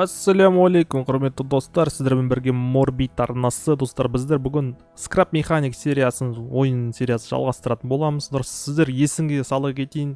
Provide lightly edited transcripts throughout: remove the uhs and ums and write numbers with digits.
Ассалямуалейкум, құрметті достар, сіздермен бірге Морбит арнасы. Достар, біздер бүгін Scrap Mechanic сериясын, ойын сериясы жалғастыратын боламыз. Сіздер есіңге сала кетейін,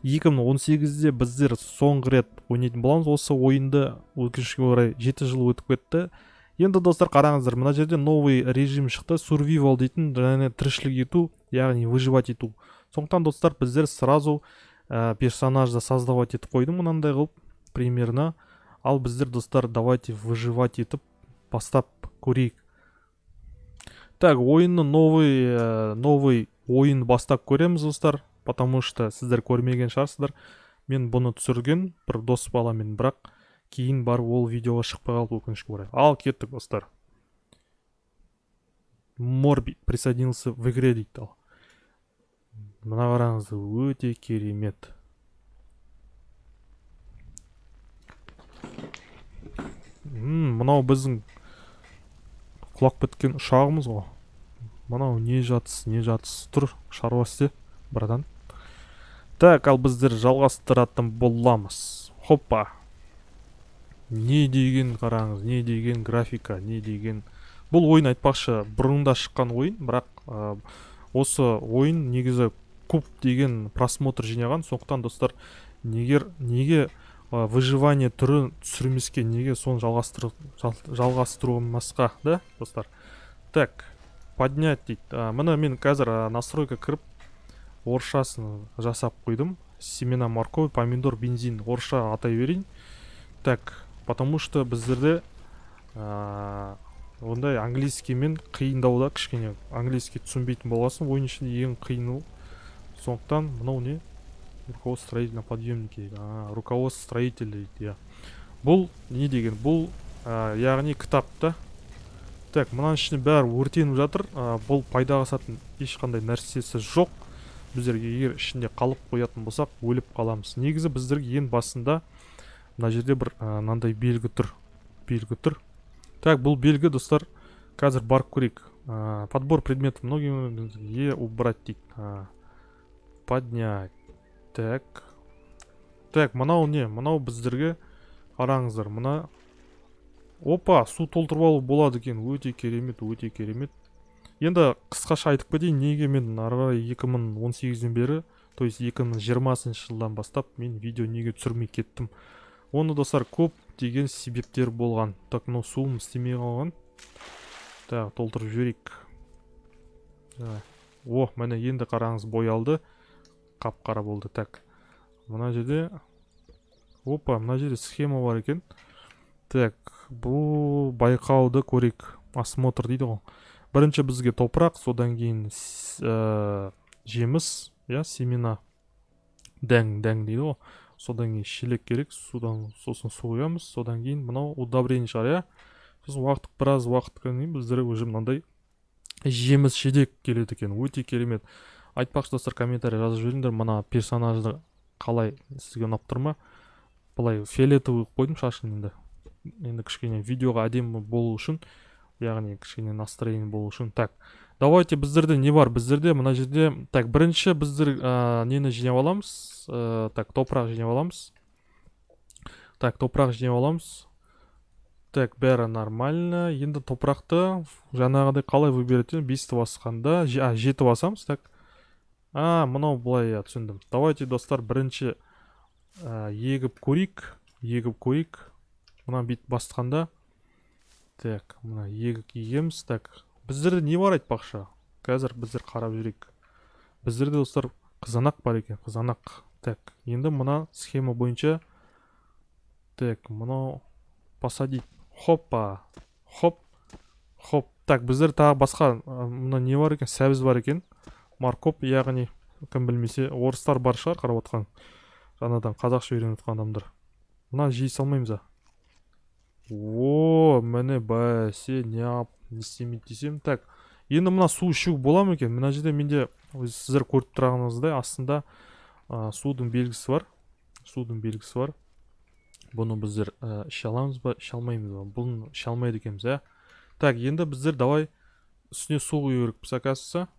2018-де біздер соңғы рет ойнайтын боламыз осы ойынды. Өкінішке орай, 7 жыл өтіп кетті. Енді, достар, қараңыздар, мына жерде новый режим шықты, Survival дейтін, және тіршілік ету, яғни выживать ету. Сондықтан, достар, біздер сразу персонажды создавать етіп қойдым мынандай қылып примерно. Ал біздер, достар, давайте выживать етіп бастап көрейік. Так, ойынны новый ойын бастап көреміз, достар, потому что сіздер көрмеген шығарсыздар. Мен бұны түсірген бір дос баламен, бірақ кейін барып ол видеоға шықпай қалды, өкінішке орай. Ал кеттік, достар. Морбит присоединился в игре дейді. Ал мына қараңыздар, өте керемет. Мынау біздің құлап кеткен ұшағымыз ғой. Мынау не жатыс, не жатыс тұр, шаруа істе, братан. Так, ал біздер жалғастыратын боламыз. Хоппа, не деген, қараңыз, не деген графика, не деген. Бұл ойын, айтпақшы, бұрында шыққан ойын, бірақ осы ойын негізі көп деген просмотр жинаған. Сондықтан, достар, неге выживание түрі түсірмеске, неге соны жалғастырмасқа да, достар? Так, поднять дейді. Міне, мен қазір настройка кіріп, орысшасын жасап қойдым. Семена морковь, помидор, бензин, орысша атай берейін. Так, потому что біздерде ондай английскиймен қиындау да, кішкене английский түсінбейтін болғасын, ойын ішінде ең қиыны ол. Сондықтан мынау не? Руководство строителя на подъемнике дейді. Руководство строителя дейді, иә. Бұл не деген? Бұл яғни кітап та. Так, мынаның ішінде бәрі өртеніп жатыр. Бұл пайдаға асатын ешқандай нәрсесі жоқ. Біздер егер ішінде қалып қоятын болсақ, өліп қаламыз. Негізі біздерге ең басында мына жерде бір мынандай белгі тұр. Белгі тұр. Так, бұл белгі, достар, қазір барып көрейік. Подбор предметов многие е убрать дейді. Поднять. Так. Так, мынау не? Мынау біздерге, қараңыздар, мына, опа, су толтырып алу болады екен. Өте керемет, өте керемет. Енді қысқаша айтып кетейін, неге мен ары қарай 2018-ден бері, то есть 2020 жылдан бастап мен видео неге түсірмей кеттім. Оны, достар, көп деген себептер болған. Так, мынау суым істемей қалған. Так, толтырып жіберейік. Так. О, міне, енді қараңыз, боялды. Қап-қара болды. Так. Мына жерде, опа, мына жерде схема бар екен. Так, бұл байқауды көрейік. Осмотр дейді ғой. Бірінші бізге топырақ, содан кейін жеміс, иә, семена. Дәң, дәң дейді ғой. Содан кейін шелек керек, судан сосын су құямыз, содан кейін мынау удобрение шығар, иә. Сосын уақыт, біраз уақыт кейін біздерге уже мынандай жеміс жидек келеді екен. Өте керемет. Айтпақшы, достар, комментарий жазып жіберіңдер, мына персонажды қалай, сізге ұнап тұр ма? Былай фиолетовый қылып қойдым шашын енді. Енді кішкене видеоға әдемі болу үшін, яғни кішкене настроение болу үшін. Так, давайте, біздерде не бар? Біздерде мына жерде, так, бірінші біздер нені жинап аламыз? Так, топырақ жинап аламыз. Так, топырақ жинап аламыз. Так, бәрі нормально. Енді топырақты жаңағыдай қалай выбирать? Бесті басқанда, жеті басамыз. Так. Мынау былай, иә, түсіндім. Давайте, достар, бірінші егіп көрейік. Егіп көрейік. Мына бүйтіп басқанда. Так, мына егіп егеміз. Так, біздерде не бар, айтпақшы? Қазір біздер қарап жүрейік. Біздерде, достар, қызанақ бар екен, қызанақ. Так, енді мына схема бойынша, так, мынау посадить. Хоппа. Хоп. Хоп. Так, біздер тағы басқа мына не бар екен? Сәбіз бар екен. Морковь, яғни кім білмесе, орыстар бар шығар қарап отқан. Жаңадан қазақша үйреніп отқан адамдар. Мына жей салмаймыз а. О, міне, бәсе, не не істемейді десем. Так, енді мына су ішу бола ма екен? Мына жерде менде, өз сіздер көріп тұрғаныңыздай, астында судың белгісі бар. Судың белгісі бар. Бұны біздер іше аламыз ба, іше алмаймыз ба? Бұны іше алмайды екенбіз, ә? Так, енді біздер давай үстіне су құю керекпіз, оказывается.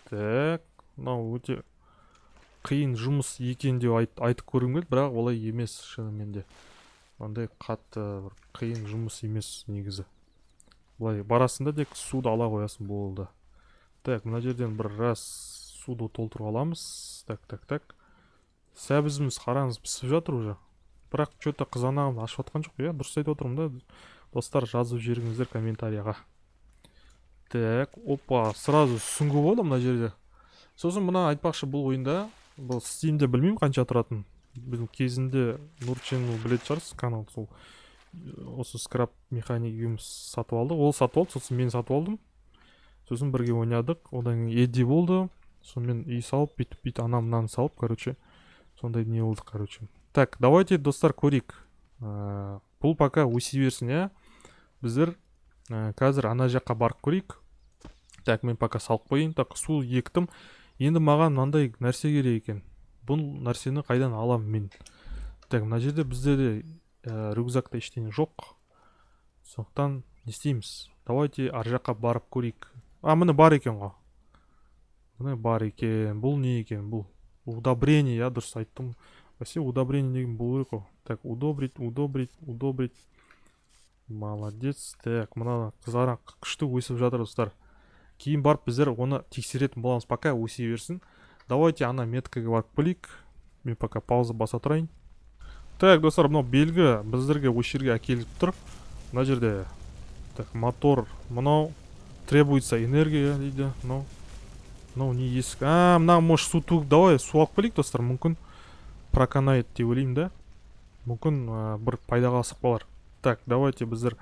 Так, мынау өте қиын жұмыс екен деп айтып көргім келді, бірақ олай емес шынымен де. Андай қатты бір қиын жұмыс емес негізі. Былай барасың да, тек суды ала қоясың, болды. Так, мына жерден бір раз суды толтырып аламыз. Так, так, так. Сәбізіміз, қараңыз, пісіп жатыр уже, бірақ че-то қызанағымыз ашып жатқан жоқ, иә? Дұрыс айтып отырмын да, достар? Жазып жіберіңіздер комментарийға. Так, опа, сразу сүңгі болды мына жерде. Сосын мына, айтпақшы, бұл ойында, бұл Стимде білмеймін қанша тұратынын. Біздің кезінде Нурчен, білетін шығарсыз канал, сол осы Скраб Механик екеуміз сатып алдық. Ол сатып алды, сосын мен сатып алдым, сосын бірге ойнадық. Одан кейін Эдди болды, сонымен үй салып, бүйтіп бүйтіп, ана мынаны салып, короче, сондай не болдық, короче. Так, давайте, достар, көрейік. Бұл пока өсе берсін, иә. Біздер қазір ана жаққа барып көрейік. Так, мен пока салып қояйын. Так, су ектім. Енді маған мынандай нәрсе керек екен. Бұл нәрсені қайдан аламын мен? Так, мына жерде бізде де рюкзакта ештеңе жоқ, сондықтан не істейміз? Давайте ар жаққа барып көрейік. А, міне, бар екен ғой, міне, бар екен. Бұл не екен? Бұл удобрение, иә, дұрыс айттым. Вообще удобрение деген болу керек қой. Так, удобрить, удобрить, удобрить. Молодец. Так, мына қызанақ күшті өсіп жатыр, достар. Кейін барып біздер оны тексеретін боламыз, пока өсе берсін. Давайте ана меткаға барып келейік. Мен пока пауза баса тұрайын. Так, достар, мынау белгі біздерге осы жерге әкеліп тұр, мына жерде. Так, мотор мынау, требуется энергия дейді. Мынау не, есік? А, мына, может, су төгіп. Давай су алып келейік, достар, мүмкін, проканает деп ойлаймын да, мүмкін, бір пайдаға асып қалар. Так, давайте біздер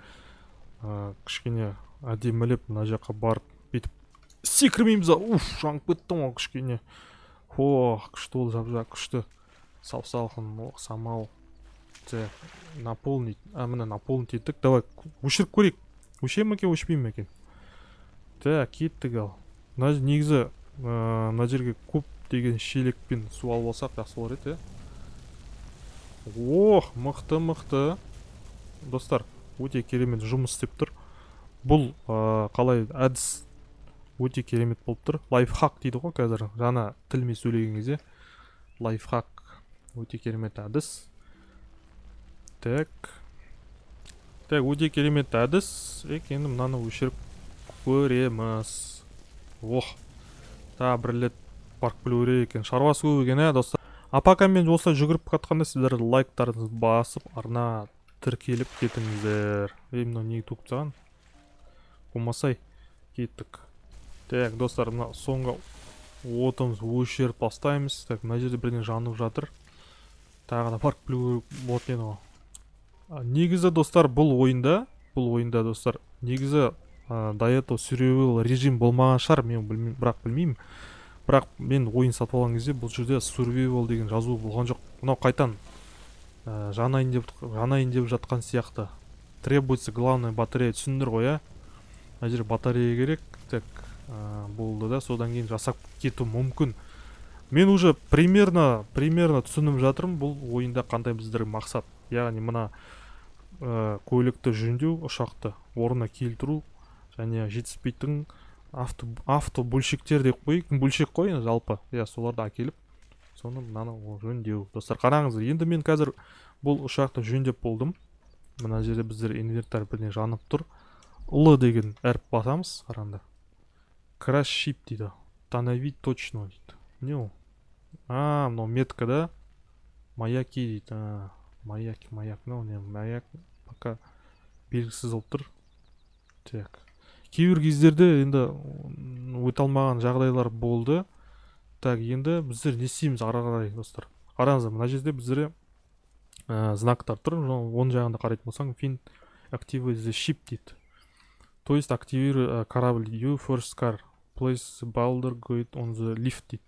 кішкене әдемілеп мына жаққа барып, бүйтіп секірмейміз. Уф, жанып кеттім ғой кішкене. О, күшті болды, жап жақ күшті, сап салқын. О, самал. Так, наполнить. А, міне, наполнить еттік. Давай өшіріп көрейік, өше ме екен, өшпей ме екен? Так, кеттік. Ал мына негізі мына жерге көп деген шелекпен су алып алсақ, жақсы болар еді, иә. Ох, мықты, мықты, достар, өте керемет жұмыс істеп тұр бұл. Қалай, әдіс өте керемет болып тұр. Лайфхак дейді ғой қазір жаңа тілмен сөйлеген кезде, лайфхак, өте керемет әдіс. Так, так, өте керемет әдіс. Енді мынаны өшіріп көреміз. Ох, тағы бір рет барып келу керек екен, шаруасы көп екен, иә, достар. А пока мен осылай жүгіріп жатқанда, сіздер лайктарыңызды басып, арна тіркеліп кетіңіздер. Ей, мынау неге төгіп тастаған болмасай? Кеттік. Так, достар, мына соңғы отымызды өшіріп тастаймыз. Так, мына жерде бірдеңе жанып жатыр, тағы да барып келу керек болатын еді ғой. Негізі, достар, бұл ойында, достар, негізі до этого survival режим болмаған шығар, мен білмеймін, бірақ білмеймін. Бірақ мен ойын сатып алған кезде бұл жерде survival деген жазу болған жоқ. Мынау қайтан жанайын деп жатқан сияқты. Требуется главная батарея, түсіндіңдер ғой, иә? Мына жерге батарея керек. Так, болды да, содан кейін жасап кету мүмкін. Мен уже примерно түсініп жатырмын бұл ойында қандай біздерге мақсат, яғни мына көлікті жөндеу, ұшақты орнына келтіру және жетіспейтін авто бөлшектер деп қояйық, бөлшек қой енді жалпы, иә, соларды әкеліп, соны мынаны жөндеу. Достар, қараңыздар, енді мен қазір бұл ұшақты жөндеп болдым. Мына жерде біздер инвентарь, бірдеңе жанып тұр, Л деген әріп басамыз. Қараңдар, crash ship дейді, установить точно дейді. Не ол? А, мынау метка да, маяки дейді. А, маяк, маяк, мынау не маяк, пока белгісіз болып тұр. Так, кейбір кездерде енді өте алмаған жағдайлар болды. Так, енді біздер не істейміз ары қарай? Достар, қараңыздар, мына жерде біздерде знактар тұр. Оң жағында қарайтын болсаң, find, activate the ship дейді, то есть активируй корабль. You first car, place boulder guide on the lift дейді.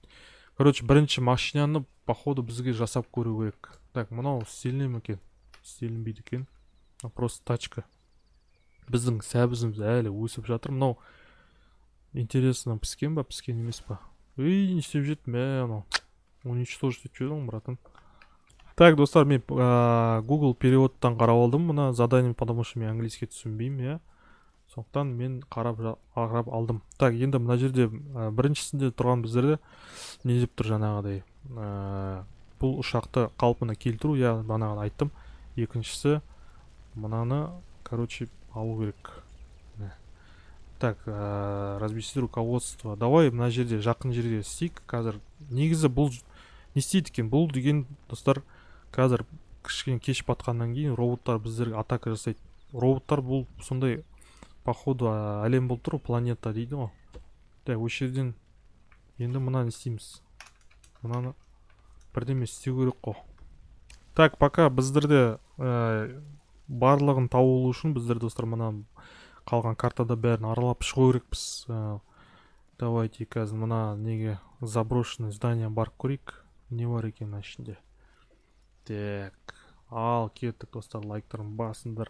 Короче, бірінші машинаны, походу, бізге жасап көру керек. Так, мынау істеліне ме екен? Істелінбейді екен. Мынау просто тачка. Біздің сәбізіміз әлі өсіп жатыр. Мынау, интересно, піскен ба, піскен емес па? Ей, не істеп жеттім, мә, анау уничтожить етіп жібердің ғой, братан. Так, достар, мен Google переводтан қарап алдым мына задание, потому что мен английский түсінбеймін, иә, сондықтан мен қарап алдым. Так, енді мына жерде біріншісінде тұрған біздерде не деп тұр? Жаңағыдай бұл ұшақты қалпына келтіру, иә, бағанағыны айттым. Екіншісі, мынаны, короче, алу керек. Міне. Так, разместить руководство. Давай мына жерде, жақын жерде істейік қазір. Негізі бұл не істейді екен бұл деген, достар? Қазір кішкене кеш батқаннан кейін роботтар біздерге атака жасайды. Роботтар бұл сондай, походу, әлем болып тұр ғой, планета дейді ғой. Так, осы жерден енді мынаны істейміз. Мынаны бірдеме істеу керек қой. Так, пока біздерде барлығын табу үшін біздер, достар, мына қалған картада бәрін аралап шығу керекпіз. Давайте қазір мына неге, заброшенный здание барып көрейік, не бар екен мына ішінде. Так, ал кеттік, достар. Лайктарын басыңдар,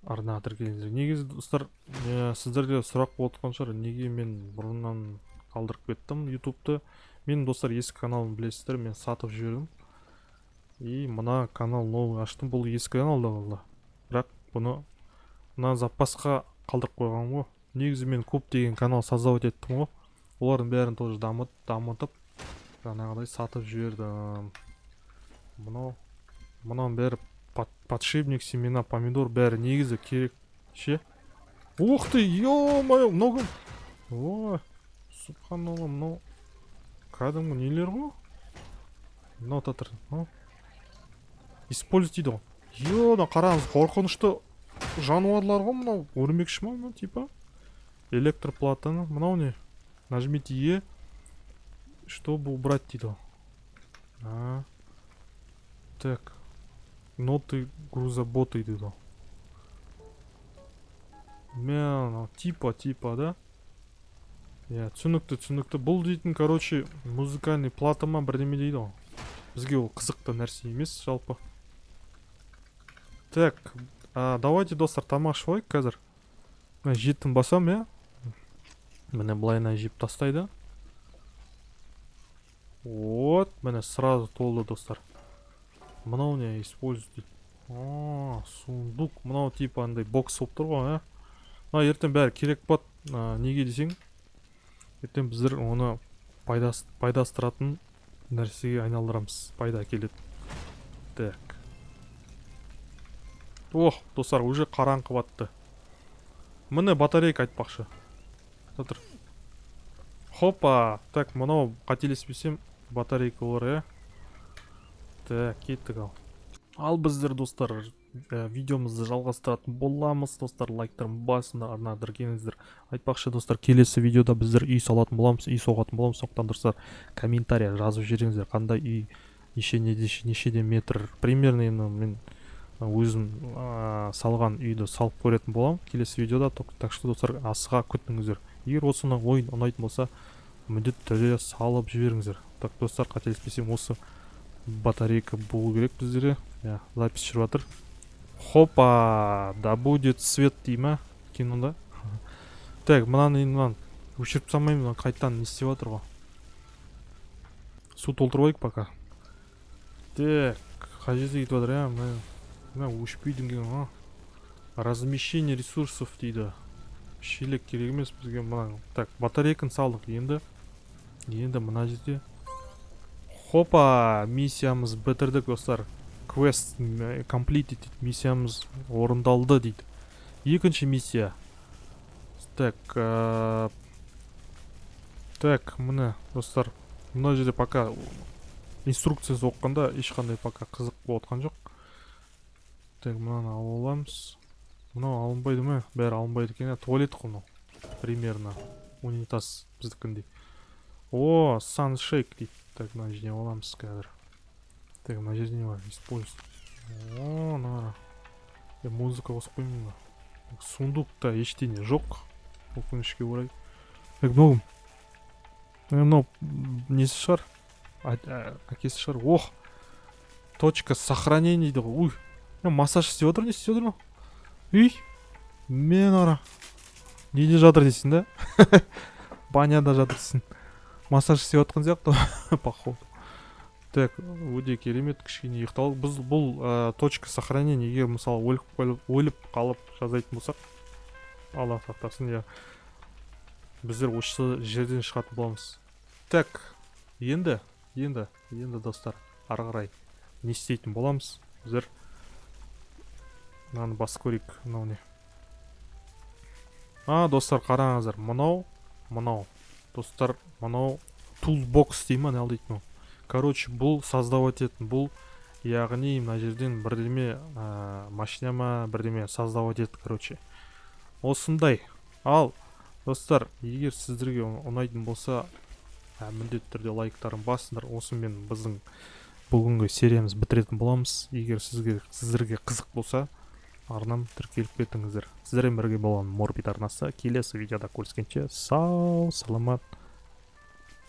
арнаға тіркеліңіздер. Негізі, достар, сіздерде сұрақ болып жатқан шығар, неге мен бұрыннан қалдырып кеттім Ютубты. Мен, достар, ескі каналым, білесіздер, мен сатып жібердім и мына канал новый аштым. Бұл ескі канал да болды, бірақ бұны мына запасқа қалдырып қойғанмын ғой. Негізі мен көптеген канал создавать еттім ғой, олардың бәрін тоже дамытып, жаңағыдай сатып жібердім. Мынау мынаның бәрі подшипник, семена помидор, бәрі негізі керек ше. Ух ты, ё-моё, мынау кім? Ой, субханалла, мынау кәдімгі нелер ғой мынау. Тұр, мынау использовать дейді ғой. Е, мына қараңыз, қорқынышты жануарлар ғой мынау. Өрмекші ма мынау? Типа электроплатаны. Мынау не? Нажмите Е, чтобы убрать дейді ғой. А, так, ноты грузоботы дейді ғой. Мә, мынау типа да, иә, түсінікті. Бұл дейтін, короче, музыкальный плата ма, бірдеме дейді ғой. Бізге ол қызықты нәрсе емес жалпы. Так, давайте, достар, тамақ ішіп алайық қазір. Мына жеттім, басам, иә, міне, былайынан жеп тастайды. Вот, міне, сразу толды, достар. Мынау не? Использовать дейді. А, сундук. Мынау типа андай бокс болып тұр ғой, иә. Мына ертең бәрі керек болады. Неге десең, ертең біздер оны пайдастыратын нәрсеге айналдырамыз, пайда әкеледі. Так, ох, достар, уже қараңғы батты. Міне, батарейка айтпақшы тұр. Хопа. Так, мынау, қателеспесем, батарейка олар, иә. Так, кеттік. Ал біздер, достар, видеомызды жалғастыратын боламыз. Достар, лайктарын басыңдар, арнаға тіркеліңіздер. Айтпақшы, достар, келесі видеода біздер үй салатын боламыз, үй соғатын боламыз. Сондықтан, достар, комментария жазып жіберіңіздер, қандай үй, неше нешеден метр примерно. Енді мен өзім салған үйді салып көретін боламын келесі видеода. Так что, достар, асыға күтіңіздер. Егер осыны ойын ұнайтын болса, міндетті түрде салып жіберіңіздер. Так, достар, қателеспесем, осы батарейка болу керек біздерде, иә. Запись жүріп жатыр. Хопа, да будет свет дей ма кинода. Так, мынаны енді, мынаны өшіріп тастамаймын. Мына қайтадан не істеп жатыр ғой? Су толтырып алайық пока. Так, қай жерде кетіп жатыр, иә? Мына өшпейді екен ғой. Размещение ресурсов дейді. Шелек керек емес бізге мына. Так, батарейканы салдық. Енді мына жерде, хопа, миссиямыз бітірдік, достар. Квест completed дейді, миссиямыз орындалды дейді. Екінші миссия. Так, так, міне, достар, мына жерде пока инструкциясы оқығанда ешқандай пока қызық болып жатқан жоқ. Так, мынаны алып аламыз. Мынау алынбайды ма? Бәрі алынбайды екен, иә. Туалет қой мынау, примерно унитаз біздікіндей. О, sunshade дейді. Так, мына жерден аламыз қазір. Так, мына жерде не бар? Использовать. О, мына музыка қосып қоймын ба? Сундукта ештеңе жоқ, өкінішке орай. Так, мынау кім? Мынау несі шығар, әкесі шығар. Ох, точка сохранения дейді ғой. Ой, массаж істеп жатыр. Не істеп жатыр мынау? Үй, мен ара неде жатыр дейсің да, баняда жатыр дейсің. Массаж істеп жатқан сияқты, походу. Так, өте керемет, кішкене ұйықталып. Біз бұл точка сохранения, егер, мысалы, өліп қалып жазайтын болсақ, Алла сақтасын, иә, біздер осы жерден шығатын боламыз. Так, енді, достар, ары қарай не істейтін боламыз біздер? Мынаны басып көрейік. Мынау не? А, достар, қараңыздар, мынау, достар, мынау toolbox дей ма, не дейді мынау? Короче, бұл создавать ететін, бұл, яғни мына жерден бірдеме, машина ма, бірдеме создавать ет, короче, осындай. Ал, достар, егер сіздерге ұнайтын болса, міндетті түрде лайктарын басыңдар. Осымен біздің бүгінгі сериямыз бітіретін боламыз. Егер сіздерге қызық болса, арнам тіркеліп кетіңіздер. Сіздермен бірге болған Морбит арнасы. Келесі видеода көріскенше, сау саламат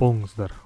болыңыздар.